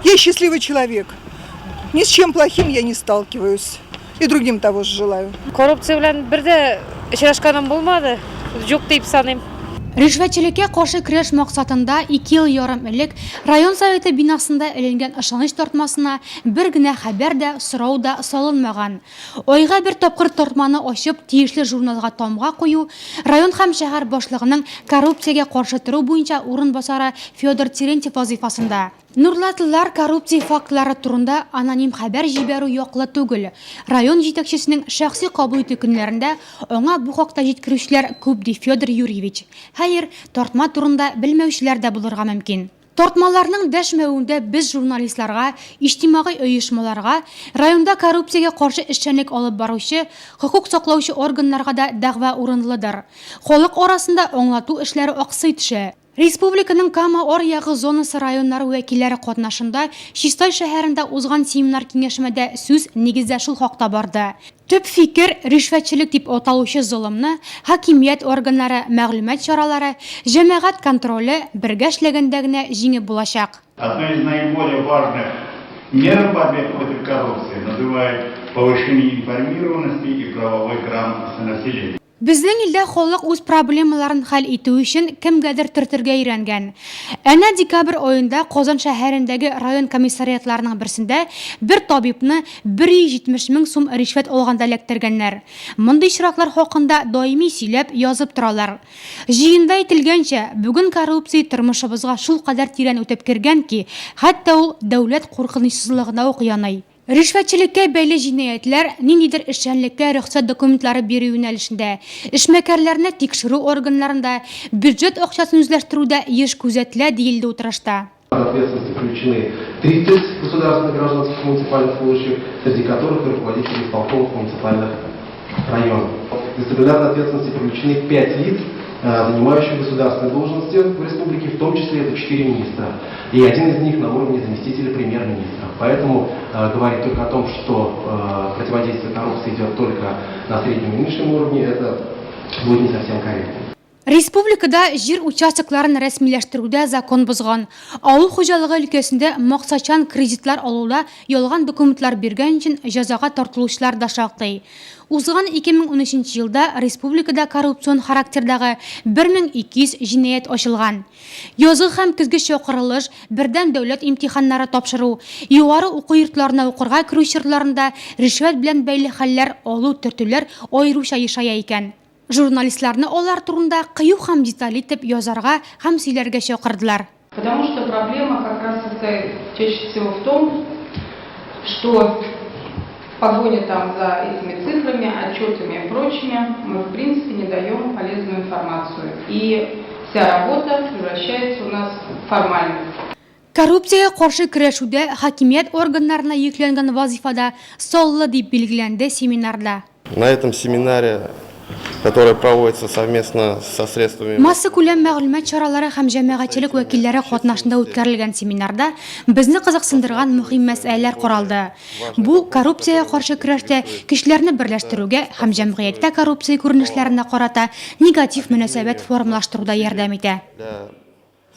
Я счастливый человек. Ни с чем плохим я не сталкиваюсь. И другим того же желаю. Коррупция белән бер дә очрашканым булмады. Юк дип саныйм. Ришвәтчелеккә каршы көрәш максатында ике ел ярым элек район Советы бинасында эленгән ышаныч тартмасына бер генә хәбәр дә, сорау да салынмаган. Айга бер тапкыр тартманы ачып, тиешле журналга тамга кую район һәм шәһәр башлыгының коррупциягә каршы тору буенча урынбасары Федор Терентьев вазыйфасында. Нурлатлылар коррупция фактлары турында аноним хәбәр җибәрү яклы түгел. Район җитәкчесенең шәхси кабул итү көннәрендә аңа бу хакта җиткерүчеләр күп, ди Федор Юрьевич. Хәер, тартма турында белмәүчеләр дә булырга мөмкин. Тартмаларның дәшмәвендә без журналистларга, иҗтимагый оешмаларга, районда коррупциягә каршы эшчәнлек алып баручы хокук саклаучы органнарга да дәгъва урынлыдыр. Халык арасында аңлату эшләре аксый төшә. Республиканың Кама аръягы зонасы районнары вәкилләре катнашында Чистай шәһәрендә узган семинар-киңәшмәдә сүз, нигездә, шул хакта барды. Төп фикер, ришвәтчелек дип аталучы золымны хакимият органнары, мәгълүмат чаралары, җәмәгать контроле бергә эшләгәндә генә җиңеп булачак. Одной из наиболее важных мер в борьбе против коррупции называют повышение информированности и правовой грамотности населения. Безнең илдә халык үз проблемаларын хәл итү өчен кемгәдер төртергә өйрәнгән. Әнә декабрь аенда Казан шәһәрендәге район комиссариатларының берсендә бер табибны 170 мең сум ришвәт алганда эләктергәннәр. Мондый очраклар хакында даими сөйләп, язып торалар. Җыенда әйтелгәнчә, бүген коррупция тормышыбызга шулкадәр тирән үтеп кергән ки, хәтта ул дәүләт куркынычсызлыгына ук яный. Ришвәтчелеккә бәйле җинаятьләр ниндидер эшчәнлеккә рөхсәт документлары бирү юнәлешендә, эшмәкәрләрне тикшерү органнарында, бюджет акчасын үзләштерүдә еш күзәтелә, диелде утырышта. Ответственности включены 30 государственных гражданских муниципальных служащих, среди которых и руководители исполкомов муниципальных районов. К дисциплинарной ответственности привлечены 5 лиц, занимающих государственные должности в республике, в том числе это 4 министра. И один из них на уровне заместителя премьер-министра. Поэтому говорить только о том, что противодействие коррупции идет только на среднем и низшем уровне, это будет не совсем корректно. Республикада җир участокларын рәсмиләштерүдә закон бозган, авыл хуҗалыгы өлкәсендә максатчан кредитлар алуда ялган документлар биргән өчен җәзага тартылучылар да шактый. Узган 2013 елда республикада коррупцион характердагы 1200 җинаять ачылган. Язгы һәм көзге чакырылыш, бердәм дәүләт имтиханнары тапшыру, югары уку йортларына укырга керү чорларында ришвәт белән бәйле хәлләр, алу-төртүләр аеруча ешая икән. Журналистларны алар турында кыю һәм деталь итеп язарга һәм сөйләргә чакырдылар. Потому что проблема как раз состоит чаще всего в том, что в погоне там за этими цифрами, отчетами и прочими мы в принципе не даем полезную информацию. И вся работа превращается у нас в формальность. Коррупциягә каршы көрәшүдә хакимият органнарына йөкләнгән вазыйфа да саллы, дип билгеләнде семинарда. На этом семинаре, который проводится совместно со средствами. Массакүләм мәгълүмат чаралары һәм җәмәгатьчелек вәкилләре катнашында үткәрелгән семинарда безне кызыксындырган мөһим мәсьәләләр каралды. Бу, коррупциягә каршы көрәштә көчләрне берләштерүгә һәм җәмгыятьтә коррупция күренешләренә карата негатив мөнәсәбәт формалаштыруда ярдәм итә.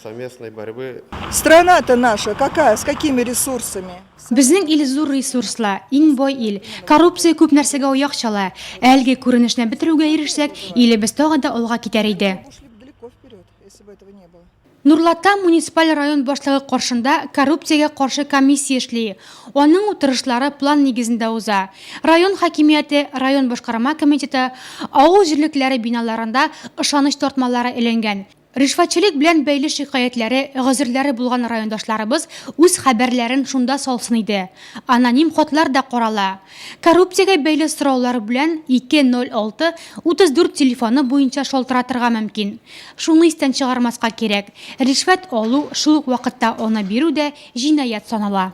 Совместной борьбы. Страна-то наша какая, с какими ресурсами? Безнең ил зур ресурслы, иң бай ил. Коррупция күп нәрсәгә аяк чала. Әлеге күренешне бетерүгә ирешсәк, илебез тагын да алга китәр иде. Нурлатта муниципаль район башлыгы каршында коррупциягә каршы комиссия эшли. Аның утырышлары план нигезендә уза. Район хакимияте, район башкарма комитеты, авыл җирлекләре биналарында ышаныч тартмалары эленгән. Ришвәтчелек белән бәйле шикаятьләре, гозерләре булган райондашларыбыз үз хәбәрләрен шунда салсын иде. Аноним хатлар да карала. Коррупциягә бәйле сораулар белән 206 34 телефоны буенча шалтыратырга мөмкин. Шуны истән чыгармаска кирәк, ришвәт алу, шул ук вакытта аны бирү дә җинаять санала.